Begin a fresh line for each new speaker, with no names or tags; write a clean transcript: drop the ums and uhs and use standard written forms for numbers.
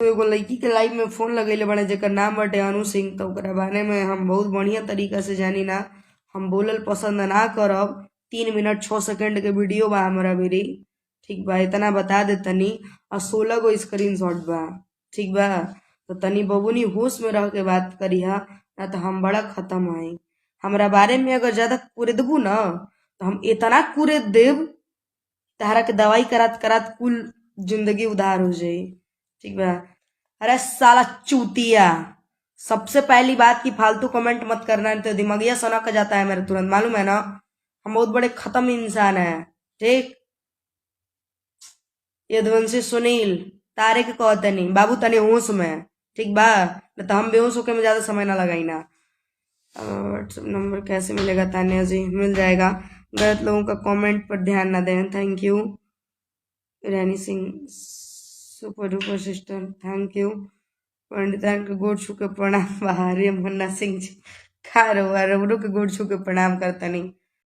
एगो लड़की के लाइव में फोन लगैले बाड़े जेकर नाम बाटे अनु सिंह। त ओकरा बारे में हम बहुत बढ़िया तरीका से जानी ना, हम बोलल पसंद ना करब। 3 मिनट 6 सेकंड के वीडियो बा हमरा भिरी, ठीक बा? इतना बता दे तनी। आ 16 गो स्क्रीन शॉट बा, ठीक बा? तो तनी बबुनी होश में रह के बात करिहा, ना तो हम बड़ा खत्म हई। हमरा बारे में अगर ज्यादा कुरेदबू न, तो हम इतना कुरेद देब, तहरा के दवाई करात करात कुल जिंदगी उधार हो जाई, ठीक बा? अरे साला चूतिया, सबसे पहली बात की फालतू कमेंट मत करना, नहीं तो दिमागिया सनक जाता है मेरे तुरंत, मालूम है ना? हम बहुत बड़े खत्म इंसान हैं, ठीक? यदुवंशी सुनील तारे के कहतनी बाबू, तनी होश में, ठीक बा? न तो हम बेहोश होके में ज्यादा समय ना लगाई ना। व्हाट्सएप नंबर कैसे मिलेगा? तानिया जी, मिल जाएगा। गलत लोगों का कमेंट पर ध्यान ना दें, thank you. Rani Singh, super duper sister, thank you. पंडितान के गोड़ छू के प्रणाम। बाहरी मुन्ना सिंह जी, खा रो के गोड़ छू के प्रणाम करतनी।